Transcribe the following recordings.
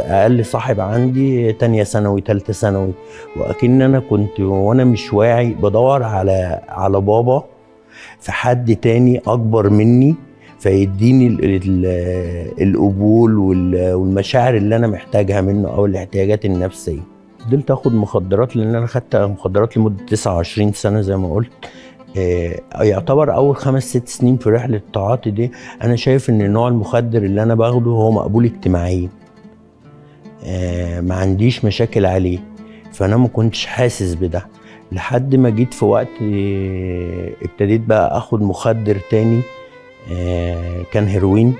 اقل صاحب عندي تانية ثانوي تالتة ثانوي، واكن انا كنت وانا مش واعي بدور على بابا في حد تاني اكبر مني فيديني القبول والمشاعر اللي انا محتاجها منه او الاحتياجات النفسية. فضلت اخد مخدرات، لان انا خدت مخدرات لمدة 29 سنة زي ما قلت. يعتبر اول 5 6 سنين في رحله التعاطي دي انا شايف ان نوع المخدر اللي انا باخده هو مقبول اجتماعيا، ما عنديش مشاكل عليه، فانا ما كنتش حاسس بده لحد ما جيت في وقت ابتديت بقى اخد مخدر تاني، كان هيروين.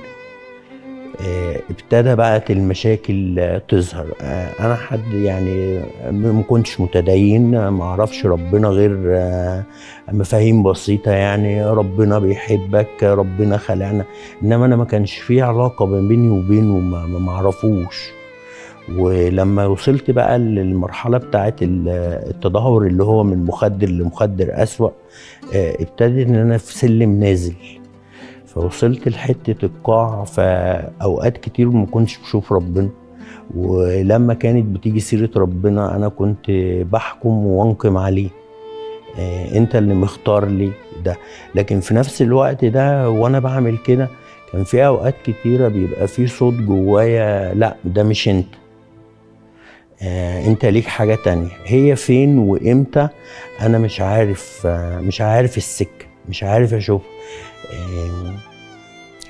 ابتدى بقى المشاكل تظهر. انا حد يعني ما كنتش متدين، ما اعرفش ربنا غير مفاهيم بسيطة، يعني ربنا بيحبك، ربنا خلقنا، انما انا ما كانش في علاقة بيني وبينه، ما اعرفوش. ولما وصلت بقى للمرحلة بتاعت التدهور اللي هو من مخدر لمخدر اسوأ، ابتدت ان انا في سلم نازل، فوصلت لحتة القاع. فأوقات كتير ما كنتش بشوف ربنا، ولما كانت بتيجي سيرة ربنا أنا كنت بحكم وانقم عليه، أنت اللي مختار لي ده. لكن في نفس الوقت ده وأنا بعمل كده كان في أوقات كتيرة بيبقى في صوت جوايا، لا ده مش أنت، أنت ليك حاجة تانية، هي فين وإمتى أنا مش عارف، مش عارف السكة، مش عارف أشوف.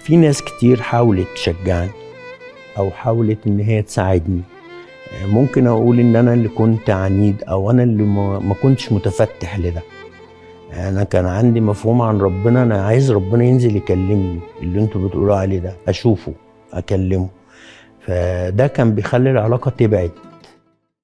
في ناس كتير حاولت تشجعني أو حاولت إن هي تساعدني، ممكن أقول إن أنا اللي كنت عنيد أو أنا اللي ما كنتش متفتح لده. أنا كان عندي مفهوم عن ربنا، أنا عايز ربنا ينزل يكلمني، اللي أنتوا بتقولوا عليه ده أشوفه أكلمه، فده كان بيخلي العلاقة تبعد.